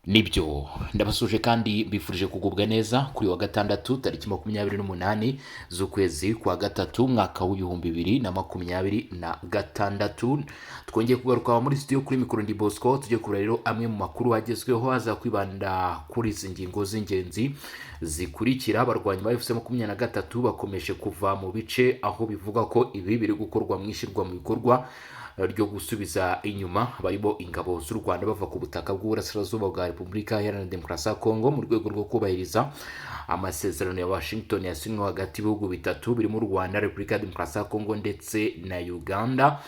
Nibyo, ndabasuje kandi mbifurije kugubwa neza kuri wa gatandatu tariki 28 z'ukwezi kwa gatatu umwaka w'2026. Twongeye kugaruka muri studio, kuri mikoro ndi Bosco. Tujye kureba rero amwe mu makuru agezweho, aza kwibanda kuri izi ngingo z'ingenzi zikurikira. Abarwanyi ba AFC 23 bakomeje kuva mu bice, aho bivuga ko ibi biri gukorwa mu ishyirwa mu bikorwa ryo gusubiza inyuma barimo ingabo z'u Rwanda bava ku butaka bw'uburasirazuba bwa Repubulika Iharanira Demokarasi ya Kongo, mu rwego rwo kubahiriza amasezerano ya Washington yasinywe hagati y'ibihugu bitatu birimo u Rwanda, Repubulika ya Demokarasi ya Kongo ndetse na Uganda.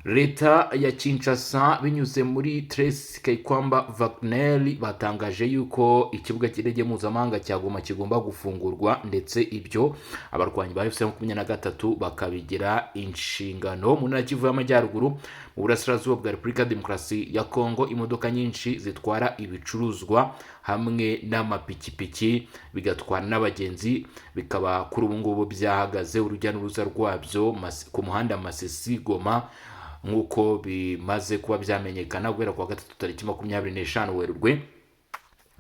Leta ya Kinshasa binyuze muri Tracy Kayikwamba Wagner batangaje yuko ikibuga cy'indege mpuzamahanga cya Goma kigomba gufungurwa, ndetse ibyo abarwanyi ba AFC 23 bakabigira inshingano. Mu ntara ya Kivu y'Amajyaruguru, mu burasirazuba bwa Repubulika ya Demokarasi ya Kongo, imodoka nyinshi zitwara ibicuruzwa hamwe n'amapikipiki bigatwara n'abagenzi bikaba kuri ubu ngubu byahagaze urujya n'uruza rwabyo ku muhanda Masisi Goma, nk'uko bimaze kuba byamenyekana guhera ku wa gatatu tariki 25 Werurwe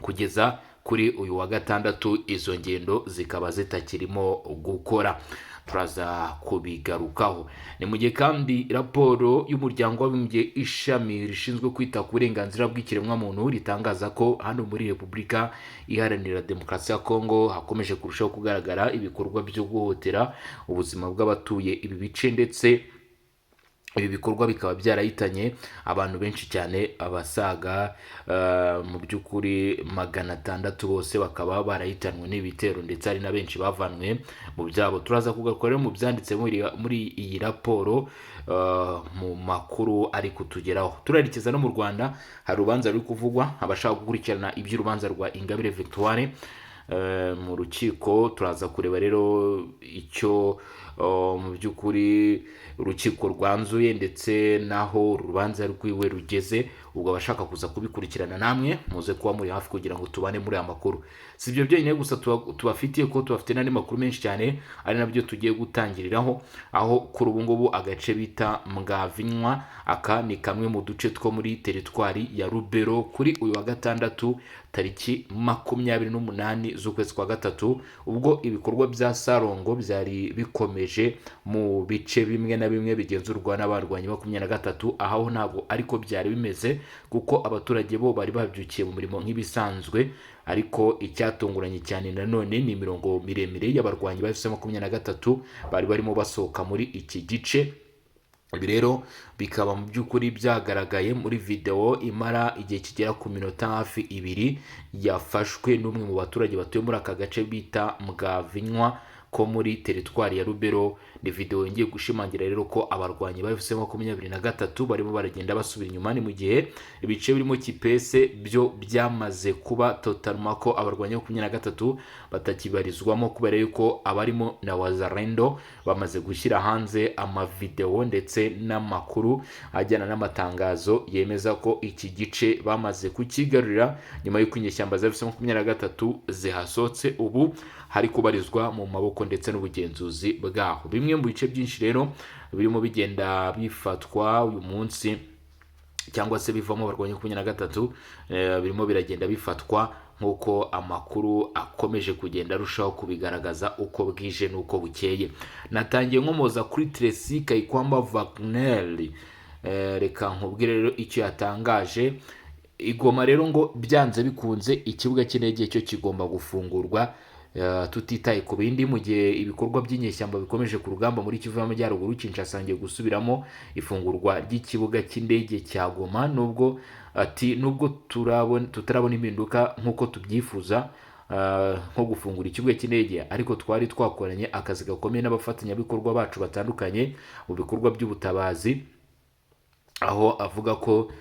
kugeza kuri uyu wa gatandatu, izo ngendo zikaba zitakirimo gukora. Turaza kubigarukaho. Ni mu gihe kandi raporo y'Umuryango w'Abibumbye, ishami rishinzwe kwita ku burenganzira bw'ikiremwamuntu, ritangaza ko hano muri Repubulika Iharanira Demokarasi ya Kongo hakomeje kurushaho kugaragara ibikorwa byo guhohotera ubuzima bw'abatuye ibi bice, ndetse ibi bikorwa bikaba byarahitanye abantu benshi cyane, abasaga mu by'ukuri 600 bose bakaba barahitanwe n'ibitero, ndetse hari na benshi bavanwe mu byabo. Turaza kugaruka rero mu byanditse muri iyi raporo mu makuru ari kutugeraho. Turerekeza no mu Rwanda, hari urubanza ruri kuvugwa. Abashaka gukurikirana iby'urubanza rwa Ingabire Victoire mu rukiko, turaza kureba rero icyo mu by'ukuri urukiko rwanzuye ndetse n'aho urubanza rwiwe rugeze. Ubwo abashaka kuza kubikurikirana namwe muze kuba muri hafi kugira ngo tubane muri aya makuru. Si ibyo byonyine gusa tubafitiye, ko tubafite n'andi makuru menshi cyane, ari nabyo tugiye gutangiriraho, aho kuri ubu ngubu agace bita Mwavinywa, aka ni kamwe mu duce two muri teritwari ya Rubero, kuri uyu wa gatandatu tariki 28 z'ukwezi kwa gatatu, ubwo ibikorwa bya Sarongo byari bikomeje mu bice bimwe na bimwe bigenzurwa n'abarwanyi 23. Aho ntabwo ariko byari bimeze, kuko abaturage bo bari babyukiye mu mirimo nk'ibisanzwe. Ariko icyatunguranye cyane nanone ni imirongo miremire y'abarwanyi ba AFC 23 bari barimo basohoka muri iki gice. Ibi rero bikaba mu by'ukuri byagaragaye muri videwo imara igihe kigera ku minota hafi 2, yafashwe n'umwe mu baturage batuye muri aka gace bita Mwavinywa ko muri teritwari ya Rubero. Ni videwo yongeye gushimangira rero ko abarwanyi ba AFC 23 barimo baragenda basubira inyuma. Ni mu gihe ibice birimo Kipese byo byamaze kuba totalement ko abarwanyi 23 batakibarizwamo, kubera yuko abarimo na Wazalendo bamaze gushyira hanze amavidewo ndetse n'amakuru ajyana n'amatangazo yemeza ko iki gice bamaze kukigarurira nyuma y'uko inyeshyamba za AFC 23 zihasohotse. Ubu hari kubarizwa mu maboko ndetse n'ubugenzuzi bwaho. Bimwe mu bice byinshi rero birimo bigenda bifatwa uyu munsi cyangwa se bivamo abarwanyi 23, birimo biragenda bifatwa nk'uko amakuru akomeje kugenda arushaho kubigaragaza uko bwije n'uko bukeye. Natangiye nkomoza kuri Tracy Kayikwamba Wagner. Reka nkubwire rero icyo yatangaje igoma. Rero ngo byanze bikunze ikibuga cy'indege cyo kigomba gufungurwa, tutitaye ku bindi. Mu gihe ibikorwa by'inyeshyamba bikomeje ku rugamba muri Kivu y'Amajyaruguru, Kinshasa yongeye gusubiramo ifungurwa ry'ikibuga cy'indege cya Goma, nubwo ati nubwo tutarabona impinduka nk'uko tubyifuza, nko gufungura ikibuga cy'indege, ariko twari twakoranye akazi gakomeye n'abafatanyabikorwa bacu batandukanye mu bikorwa by'ubutabazi. Aho avuga ko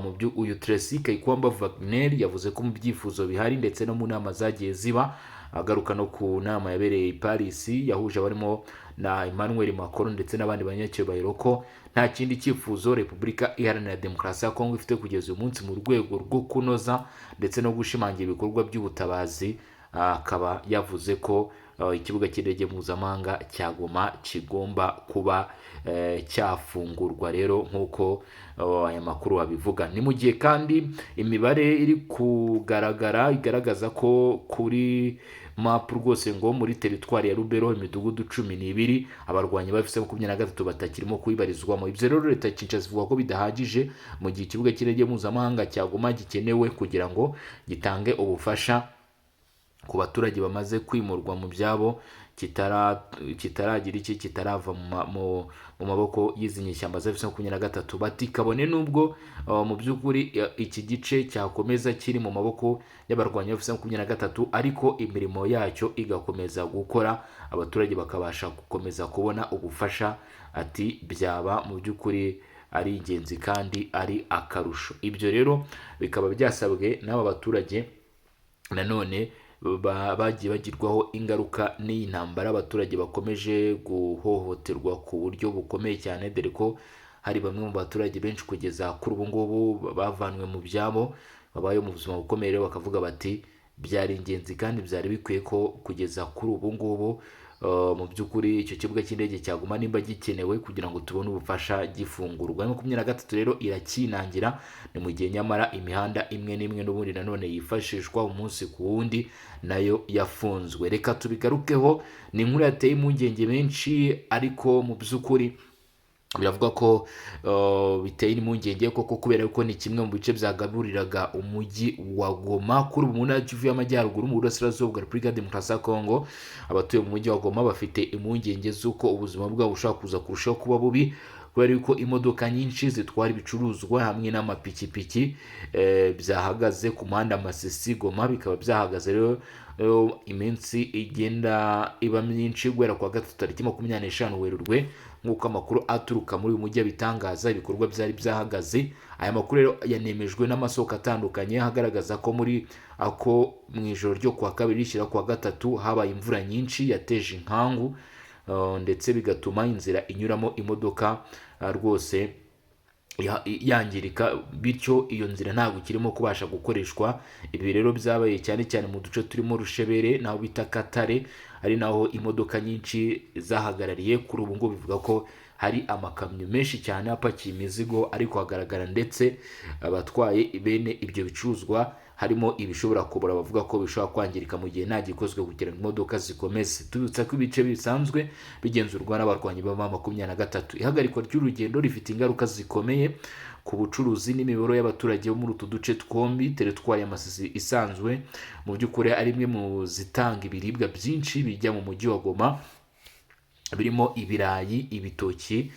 mu byo uyu Tracy Kayikwamba Wagner yavuze ko mu byifuzo bihari ndetse no mu nama zagiye ziba, agaruka no ku nama yabereye i Paris yahuje abarimo na Emmanuel Macron ndetse n'abandi banyacyubahiro, ko nta kindi cyifuzo Repubulika Iharanira Demokarasi ya Kongo ifite kugeza uyu munsi mu rwego rwo kunoza ndetse no gushimangira ibikorwa by'ubutabazi. Akaba yavuze ko ikibuga cy'indege mpuzamahanga cya Goma kigomba kuba cyafungurwa rero nk'uko aya makuru abivuga. Ni mu gihe kandi imibare iri kugaragara igaragaza ko kuri map rwose ngo muri teritwari ya Lubero imidugudu 12 abarwanyi ba AFC 23 batakirimo kuyibarizwamo. Ibyo rero leta ya Kinshasa ivuga ko bidahagije mu gihe ikibuga cy'indege mpuzamahanga cya Goma gikenewe kugira ngo gitange ubufasha ku baturage bamaze kwimurwa mu byabo, kitaragira iki, kitarava mu maboko y'izi nyeshyamba za AFC 23. Bati kabone nubwo mu by'ukuri iki gice cyakomeza kiri mu maboko y'abarwanyi ba AFC 23, ariko imirimo yacyo igakomeza gukora, abaturage bakabasha gukomeza kubona ubufasha, ati byaba mu by'ukuri ari ingenzi kandi ari akarusho. Ibyo rero bikaba byasabwe n'aba baturage nanone bagiye bagirwaho ingaruka n'iyi ntambara. Abaturage bakomeje guhohoterwa ku buryo bukomeye cyane, dore ko hari bamwe mu baturage benshi kugeza kuri ubu ngubu bavanwe mu byabo, babayeho mu buzima bukomeye. Rero bakavuga bati byari ingenzi kandi byari bikwiye ko kugeza kuri ubu ngubu mu by'ukuri icyo kibuga cy'indege cyaguma nimba gikenewe kugira ngo tubone ubufasha gifungurwa. 23 rero irakinangira. Ni mu gihe nyamara imihanda imwe n'imwe n'ubundi nanone yifashishwa umunsi ku wundi nayo yafunzwe. Reka tubigarukeho, ni inkuru yateye impungenge benshi, ariko mu by'ukuri biravuga ko biteye impungenge koko, kubera ko ni kimwe mu bice byagaburiraga umujyi wa Goma. Kuri ubu mu ntara ya Kivu y'Amajyaruguru mu burasirazuba bwa Repubulika ya Demokarasi ya Kongo, abatuye mu mujyi wa Goma bafite impungenge z'uko ubuzima bwabo bushobora kuza kurushaho kuba bubi, kubera yuko imodoka nyinshi zitwara ibicuruzwa hamwe n'amapikipiki byahagaze ku muhanda Masisi Goma. Bikaba byahagaze rero iminsi igenda iba myinshi guhera kuwa gatatu tariki 25 Werurwe, nk'uko amakuru aturuka muri uyu mujyi abitangaza. Ibikorwa byari byahagaze. Aya makuru rero yanemejwe n'amasoko atandukanye, agaragaza ko muri ako mu ijoro ryo kuwa kabiri rishyira kuwa gatatu habaye imvura nyinshi yateje inkangu, ndetse bigatuma inzira inyuramo imodoka rwose yangirika, bityo iyo nzira ntabwo ikirimo kubasha gukoreshwa. Ibi rero byabaye cyane cyane mu duce turimo Rushebere naho bita Katare, ari naho imodoka nyinshi zahagarariye. Kuri ubu ngubu bivuga ko hari amakamyo menshi cyane apakiye imizigo ariko hagaragara, ndetse abatwaye bene ibyo bicuruzwa harimo ibishobora kubora, bavuga ko bishobora kwangirika mu gihe nta gikozwe kugira ngo imodoka zikomeze. Tubibutsa ko ibice bisanzwe bigenzurwa n'abarwanyi ba 23. Ihagarikwa ry'urugendo rifite ingaruka zikomeye ku bucuruzi n'imibereho y'abaturage bo muri utu duce twombi. Teritwari ya Masisi isanzwe mu by'ukuri ari imwe mu zitanga ibiribwa byinshi bijya mu mujyi wa Goma, birimo ibirayi, ibitoki,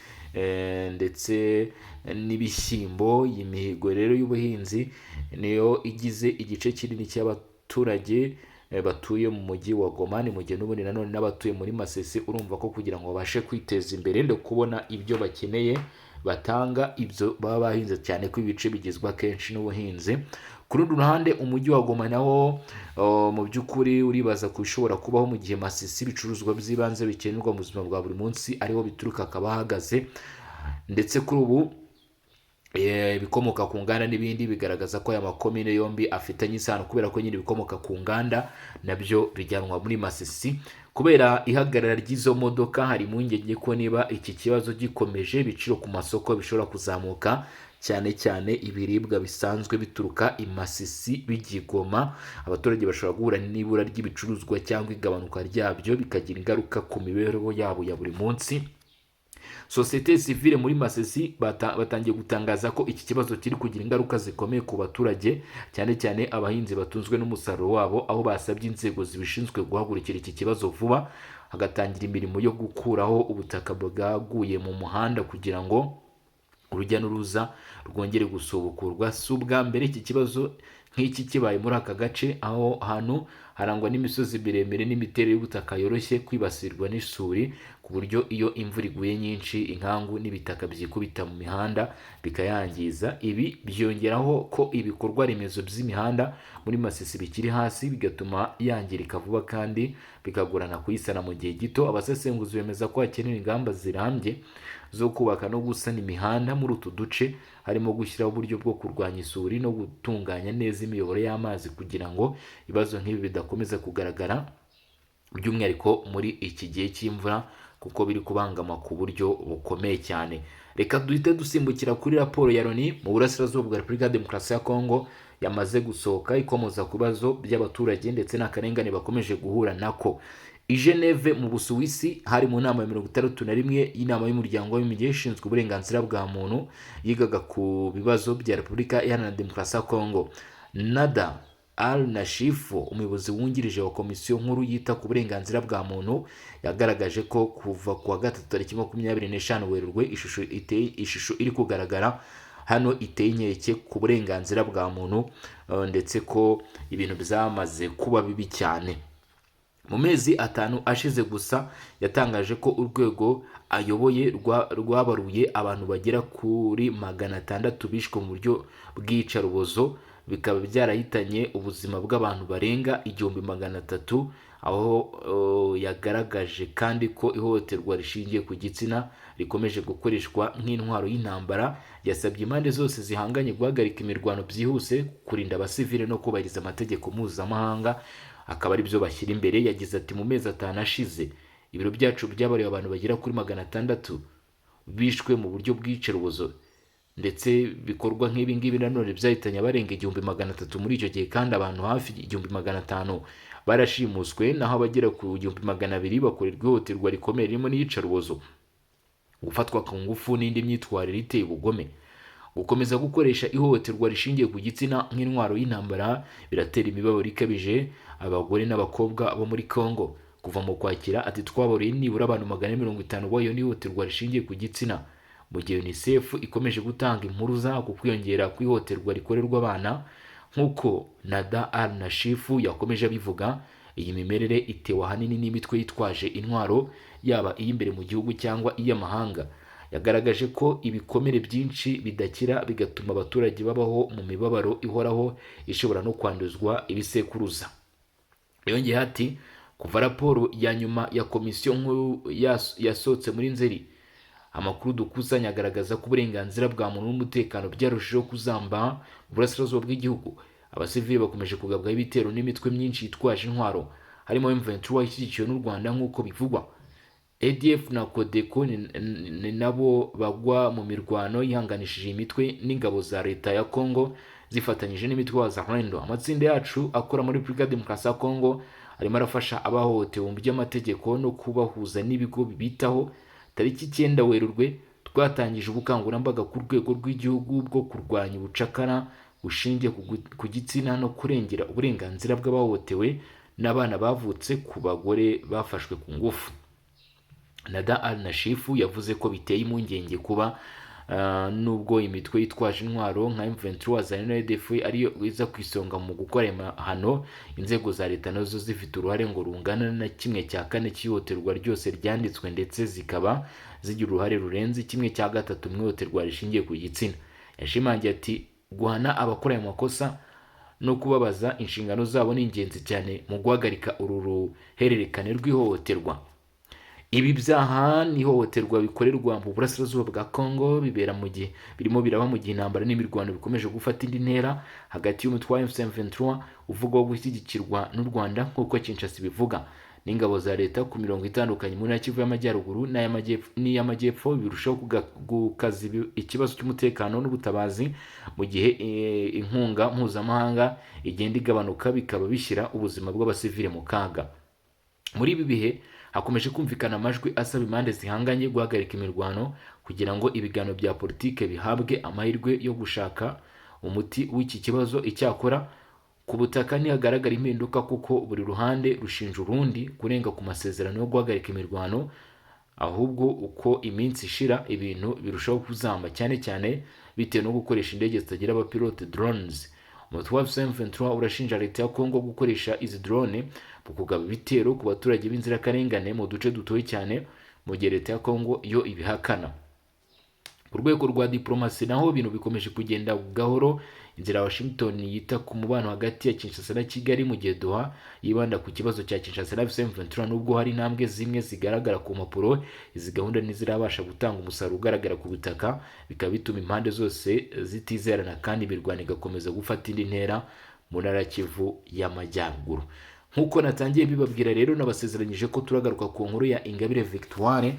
ndetse n'ibishyimbo. Iyi mihigo rero y'ubuhinzi niyo igize igice kinini cy'abaturage batuye mu mujyi wa Goma. Ni mu gihe n'ubundi nanone n'abatuye muri Masisi, urumva ko kugira ngo babashe kwiteza imbere no kubona ibyo bakeneye batanga ibyo baba bahinze, cyane ko ibice bigizwe akenshi n'ubuhinzi. Ku rundi ruhande, umujyi wa Goma nawo mu by'ukuri uribaza ku bishobora kubaho mu gihe Masisi ibicuruzwa by'ibanze bikenerwa mu buzima bwa buri munsi ariho bituruka akaba ahagaze. Ndetse kuri ubu ibikomoka ku nganda n'ibindi bigaragaza ko aya makomine yombi afitanye isano, kubera ko nyine ibikomoka ku nganda nabyo bijyanwa muri Masisi. Kubera ihagarara ry'izo modoka, hari impungenge ko niba iki kibazo gikomeje ibiciro ku masoko bishobora kuzamuka, cyane cyane ibiribwa bisanzwe bituruka i Masisi bijya i Goma. Abaturage bashobora guhura n'ibura ry'ibicuruzwa cyangwa igabanuka ryabyo, bikagira ingaruka ku mibereho yabo ya buri munsi. Sosiyete sivile muri Masisi batangiye gutangaza ko iki kibazo kiri kugira ingaruka zikomeye ku baturage, cyane cyane abahinzi batunzwe n'umusaruro wabo, aho basabye inzego zibishinzwe guhagurukira iki kibazo vuba, hagatangira imirimo yo gukuraho ubutaka bwaguye mu muhanda kugira ngo urujya n'uruza rwongere gusubukurwa. Si ubwa mbere iki kibazo nk'iki kibaye muri aka gace, aho hantu harangwa n'imisozi miremire n'imiterere y'ubutaka yoroshye kwibasirwa n'isuri, ku buryo iyo imvura iguye nyinshi inkangu n'ibitaka byikubita mu mihanda bikayangiza. Ibi byongeraho ko ibikorwa remezo by'imihanda muri Masisi bikiri hasi, bigatuma yangirika vuba kandi bikagorana kuyisana mu gihe gito. Abasesenguzi bemeza ko hakenewe ingamba zirambye zo kubaka no gusana imihanda muri utu duce, harimo gushyiraho uburyo bwo kurwanya isuri no gutunganya neza imiyoboro y'amazi kugira ngo ibibazo nk'ibi bidakomeza kugaragara. By'umwihariko muri iki gihe cy'imvura, kuko biri kubangama ku buryo bukomeye cyane. Reka duhite dusimbukira kuri raporo ya Loni mu burasirazuba bwa Repubulika ya Demokarasi ya Kongo yamaze gusohoka, ikomoza ku bibazo by'abaturage ndetse n'akarengane bakomeje guhura nako. I Geneve mu Busuwisi hari mu nama ya 61 y'inama y'Umuryango w'Abibumbye ishinzwe uburenganzira bwa muntu, yigaga ku bibazo bya Repubulika Iharanira Demokarasi ya Kongo. Nada Al Nashifu, umuyobozi wungirije wa komisiyo nkuru yita ku burenganzira bwa muntu, yagaragaje ko kuva ku wa gatatu tariki 25 Werurwe, ishusho iri kugaragara hano iteye inkeke ku burenganzira bwa muntu, ndetse ko ibintu byamaze kuba bibi cyane. Mu mezi 5 ashize gusa, yatangaje ko urwego ayoboye rwabaruye abantu bagera kuri 600 bishwe mu buryo bw'iyicarubozo, bikaba byarahitanye ubuzima bw'abantu barenga 1300, aho yagaragaje kandi ko ihohoterwa rishingiye ku gitsina rikomeje gukoreshwa nk'intwaro y'intambara. Yasabye impande zose zihanganye guhagarika imirwano byihuse, kurinda abasivile no kubahiriza amategeko mpuzamahanga, akaba ari byo bashyira imbere. Yagize ati: "Mu mezi 5 ashize, ibiro byacu byabariwe abantu bagera kuri 600 bishwe mu buryo bw'iyicarubozo, ndetse bikorwa nk'ibi ngibi nanone byahitanye abarenga 1300. Muri icyo gihe kandi, abantu hafi 1500 barashimuswe, naho abagera ku 1200 bakorerwa ihohoterwa rikomeye ririmo n'iyicarubozo, gufatwa ku ngufu n'indi myitwarire iteye ubugome. Gukomeza gukoresha ihohoterwa rishingiye ku gitsina nk'intwaro y'intambara biratera imibabaro ikabije abagore n'abakobwa bo muri Congo. Kuva mu Kwakira," ati, "twabaruye nibura abantu 450 bahuye n'ihohoterwa rishingiye ku gitsina." Mu gihe UNICEF ikomeje gutanga impuruza ku kwiyongera kw'ihohoterwa rikorerwa abana, nk'uko Nada Al Nashifu yakomeje abivuga, iyi mimerere itewe ahanini n'imitwe yitwaje intwaro, yaba iy'imbere mu gihugu cyangwa iy'amahanga. Yagaragaje ko ibikomere byinshi bidakira, bigatuma abaturage babaho mu mibabaro ihoraho ishobora no kwanduzwa ibisekuruza. Yongeyeho ati: "Kuva raporo ya nyuma ya komisiyo nkuru yasohotse muri Nzeri, amakuru dukusanya agaragaza ko uburenganzira bwa muntu n'umutekano byarushijeho kuzamba mu burasirazuba bw'igihugu. Abasivili bakomeje kugabwaho ibitero n'imitwe myinshi yitwaje intwaro, harimo M23 ishyigikiwe n'u Rwanda nk'uko bivugwa, ADF na Codeco ni nabo bagwa mu mirwano yihanganishije imitwe n'ingabo za leta ya Congo zifatanyije n'imitwe wa Wazalendo. Amatsinda yacu akora muri Repubulika ya Demokarasi ya Congo arimo arafasha abahohotewe mu by'amategeko no kubahuza n'ibigo bibitaho. Tariki 9 Werurwe twatangije ubukangurambaga ku rwego rw'igihugu bwo kurwanya ubucakara bushingiye ku gitsina no kurengera uburenganzira bw'abahohotewe n'abana bavutse ku bagore bafashwe ku ngufu." Nada Al Nashifu yavuze ko biteye impungenge kuba nubwo imitwe yitwaje intwaro nka M23, Wazalendo na ADF ariyo iza ku isonga mu gukora amahano, inzego za leta nazo zifite uruhare ngo rungana na 1/4 cy'ihohoterwa ryose ryanditswe, ndetse zikaba zigira uruhare rurenze 1/3 mu ihohoterwa rishingiye ku gitsina. Yashimangiye ati: "Guhana abakora ayo makosa no kubabaza inshingano zabo ni ingenzi cyane mu guhagarika uru ruhererekane rw'ihohoterwa." Ibi byaha n'ihohoterwa bikorerwa mu burasirazuba bwa Congo bibera mu gihe birimo biraba mu gihe intambara n'imirwano bikomeje gufata indi ntera hagati y'umutwe wa M23 uvugwaho gushyigikirwa n'u Rwanda nk'uko Kinshasa ibivuga, n'ingabo za leta ku mirongo itandukanye mu ntara ya Kivu y'Amajyaruguru n'iy'Amajyepfo, birushaho gukaza ikibazo cy'umutekano n'ubutabazi, mu gihe inkunga mpuzamahanga igenda igabanuka, bikaba bishyira ubuzima bw'abasivile mu kaga. Muri ibi bihe hakomeje kumvikana amajwi asaba impande zihanganye guhagarika imirwano kugira ngo ibiganiro bya politike bihabwe amahirwe yo gushaka umuti w'iki kibazo. Icyakora ku butaka ntihagaragara impinduka, kuko buri ruhande rushinja urundi kurenga ku masezerano yo guhagarika imirwano. Ahubwo uko iminsi ishira, ibintu birushaho kuzamba, cyane cyane bitewe no gukoresha indege zitagira abapilote, drones. Umutwe wa M23 urashinja leta ya Congo gukoresha izi drone mu kugaba ibitero ku baturage b'inzirakarengane mu duce dutuwe cyane, mu gihe leta ya Congo yo ibihakana. Ku rwego rwa diplomasi naho ibintu bikomeje kugenda gahoro. Inzira ya Washington yita ku mubano hagati ya Kinshasa na Kigali, mu gihe Doha yibanda ku kibazo cya Kinshasa na M23. Nubwo hari intambwe zimwe zigaragara ku mpapuro, izi gahunda ntizirabasha gutanga umusaruro ugaragara ku butaka, bikaba bituma impande zose zitizerana kandi imirwano igakomeza gufata indi ntera mu ntara ya Kivu y'Amajyaruguru. Nk'uko natangiye bibabwira rero, nabasezeranyije ko turagaruka ku nkuru ya Ingabire Victoire.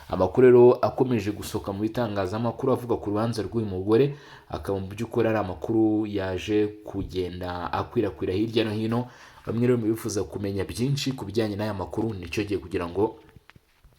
Amakuru rero akomeje gusohoka mu bitangazamakuru avuga ku rubanza rw'uyu mugore, akaba mu by'ukuri ari amakuru yaje kugenda akwirakwira hirya no hino. Bamwe rero mu bifuza kumenya byinshi ku bijyanye n'aya makuru, nicyo gihe kugira ngo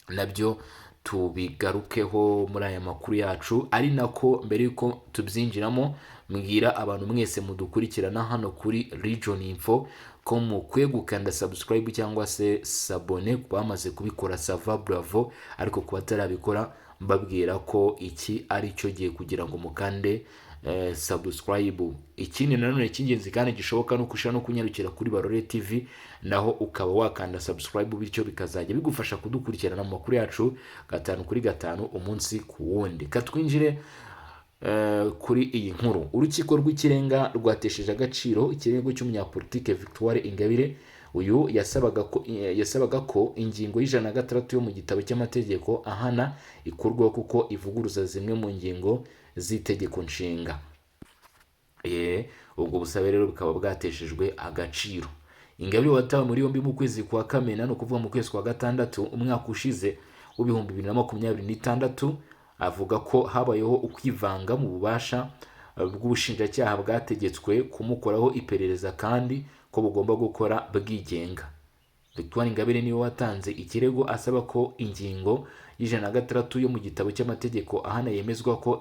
nabyo tubigarukeho muri aya makuru yacu. Ari nako mbere y'uko tubyinjiramo, mbwira abantu mwese mudukurikirana hano kuri Region Info ko mukwiye gukanda subscribe cyangwa se s'abonner. Ku bamaze kubikora, ça va, bravo, ariko ku batarabikora mbabwira ko iki ari cyo gihe kugira ngo mukande subscribe. Ikindi nanone cy'ingenzi kandi gishoboka ni uko ushobora no kunyarukira kuri Barore TV, naho ukaba wakanda subscribe, bityo bikazajya bigufasha kudukurikirana mu makuru yacu gatanu kuri gatanu, umunsi ku wundi. Katwinjire kuri iyi nkuru. Urukiko rw'Ikirenga rwatesheje agaciro ikirego cy'umunyapolitike Victoire Ingabire. Uyu yasabaga ko ingingo ya 106 yo mu gitabo cy'amategeko ahana ikurwaho kuko ivuguruza zimwe mu ngingo z'Itegeko Nshinga. Ubwo busabe rero bukaba bwateshejwe agaciro. Ingabire watawe muri yombi mu kwezi kwa Kamena, ni ukuvuga mu kwezi kwa gatandatu umwaka ushize w'2026, avuga ko habayeho ukwivanga mu bubasha bw'ubushinjacyaha bwategetswe kumukoraho iperereza, kandi ko bugomba gukora bwigenga. Victoire Ingabire niwe watanze ikirego asaba ko ingingo ya 106 yo mu gitabo cy'amategeko ahana yemezwa ko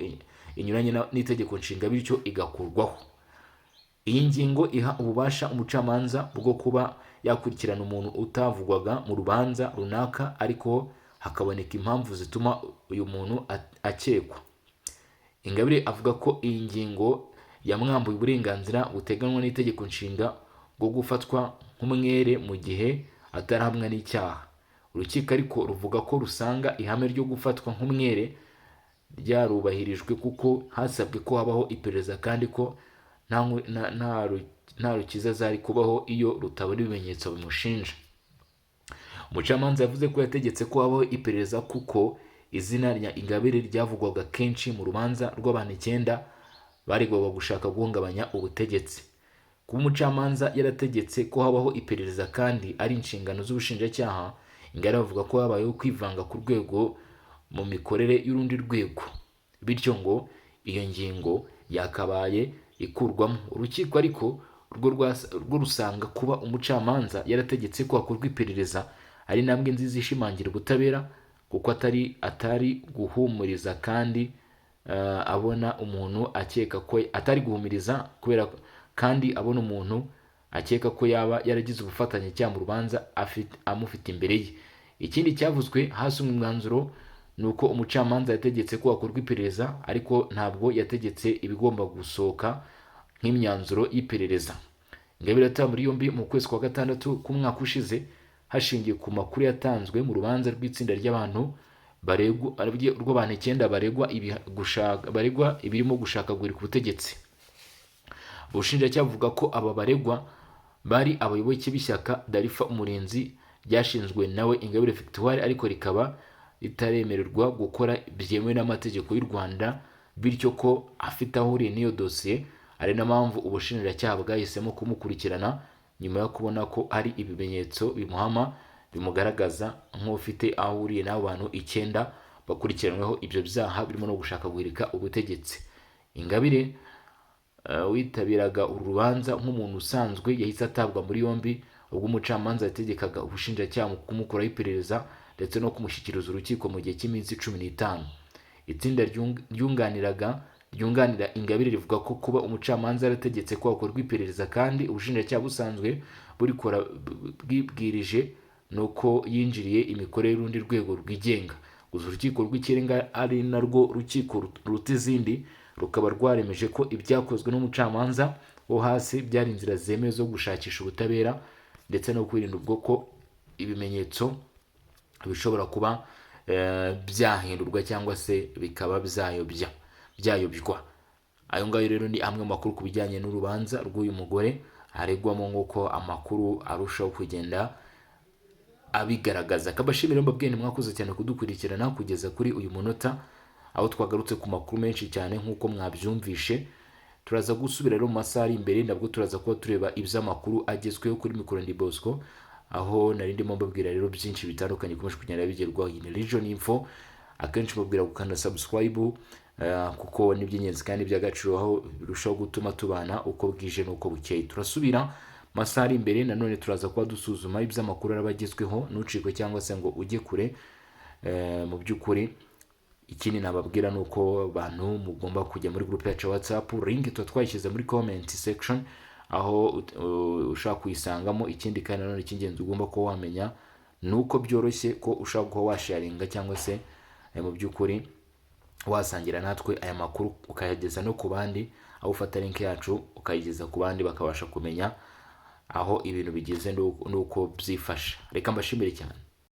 inyuranye n'Itegeko Nshinga, bityo igakurwaho. Iyi ngingo iha ububasha umucamanza bwo kuba yakurikirana umuntu utavugwaga mu rubanza runaka, ariko hakaboneka impamvu zituma uyu muntu akekwa. Ingabire avuga ko iyi ngingo yamwambuye uburenganzira buteganywa n'Itegeko Nshinga bwo gufatwa nk'umwere mu gihe atarahamwa n'icyaha. Urukiko ariko ruvuga ko rusanga ihame ryo gufatwa nk'umwere ryarubahirijwe, kuko hasabwe ko habaho iperereza, kandi ko nta rukiza zari kubaho iyo rutabona ibimenyetso bimushinja. Umucamanza yavuze ko yategetse ko habaho iperereza kuko izina rya Ingabire ryavugwaga kenshi mu rubanza rw'abantu icyenda baregwaga gushaka guhungabanya ubutegetsi. Kuba umucamanza yarategetse ko habaho iperereza kandi ari inshingano z'ubushinjacyaha, Ingabire avuga ko habayeho kwivanga ku rwego mu mikorere y'urundi rwego, bityo ngo iyo ngingo yakabaye ikurwamo. Urukiko ariko rwo rusanga kuba umucamanza yarategetse ko hakorwa iperereza ari intambwe nziza ishimangira ubutabera, kuko atari guhumuriza kandi abona umuntu akeka ko atari guhumiriza kubera kandi abona umuntu akeka ko yaba yaragize ubufatanyacyaha mu rubanza amufite imbere ye. Ikindi cyavuzwe hasomwa umwanzuro ni uko umucamanza yategetse ko hakorwa iperereza, ariko ntabwo yategetse ibigomba gusohoka nk'imyanzuro y'iperereza. Ingabire yatawe muri yombi mu kwezi kwa gatandatu k'umwaka ushize, hashingiwe ku makuru yatanzwe mu rubanza rw'itsinda ry'abantu baregwa, rw'abantu icyenda baregwa ibirimo gushaka guhirika ubutegetsi. Ubushinjacyaha buvuga ko aba baregwa bari abayoboke b'ishyaka Dalfa Umurinzi ryashinzwe nawe Ingabire Victoire, ariko rikaba ritaremererwa gukora byemewe n'amategeko y'u Rwanda, bityo ko afite aho ahuriye n'iyo dosiye, ari na mpamvu ubushinjacyaha bwahisemo kumukurikirana nyuma yo kubona ko hari ibimenyetso bimuhama bimugaragaza nk'ufite aho ahuriye n'abo bantu icyenda bakurikiranyweho ibyo byaha birimo no gushaka guhirika ubutegetsi. Ingabire witabiraga uru rubanza nk'umuntu usanzwe yahise atabwa muri yombi ubwo umucamanza yategekaga ubushinjacyaha mu kumukoraho iperereza ndetse no kumushyikiriza urukiko mu gihe cy'iminsi 15. Itsinda ryunganira Ingabire rivuga ko kuba umucamanza yarategetse ko hakorwa iperereza kandi ubushinjacyaha busanzwe burikora bwibwirije, ni uko yinjiriye imikorere y'urundi rwego rwigenga. Gusa Urukiko rw'Ikirenga, ari narwo rukiko ruruta izindi, rukaba rwaremeje ko ibyakozwe n'umucamanza wo hasi byari inzira zemewe zo gushakisha ubutabera ndetse no kwirinda ubwo ko ibimenyetso bishobora kuba byahindurwa cyangwa se bikaba byayobywa. Ayo ngayo rero ni amwe mu makuru ku bijyanye n'urubanza rw'uyu mugore aregwamo, nk'uko amakuru arushaho kugenda abigaragaza. Kabashimira, mbabwiye nti mwakoze cyane kudukurikirana kugeza kuri uyu munota, aho twagarutse ku makuru menshi cyane nk'uko mwabyumvishe. Turaza gusubira rero mu masaha ari imbere, nabwo turaza kuba tureba iby'amakuru agezweho. Kuri mikoro ndi Bosco, aho nari ndimo mbabwira rero byinshi bitandukanye bikomeje kugenda bigerwaho. Iyi ni Region Info. Akenshi mbabwira gukanda subscribe kuko ni iby'ingenzi kandi by'agaciro, aho birushaho gutuma tubana uko bwije n'uko bukeye. Turasubira masaha ari imbere, nanone turaza kuba dusuzuma iby'amakuru araba agezweho. Ntucikwe cyangwa se ngo ujye kure. Mu by'ukuri ikindi nababwira ni uko abantu mugomba kujya muri groupe yacu ya WhatsApp. Link tuba twayishyize muri comment section, aho ushaka kuyisangamo. Ikindi kandi nanone icy'ingenzi ugomba kuba wamenya ni uko byoroshye ko ushobora kuba washaringa cyangwa se mu by'ukuri wasangira natwe aya makuru, ukayageza no ku bandi, aho ufata link yacu ukayigeza ku bandi, bakabasha kumenya aho ibintu bigeze n'uko byifashe. Reka mbashimire cyane.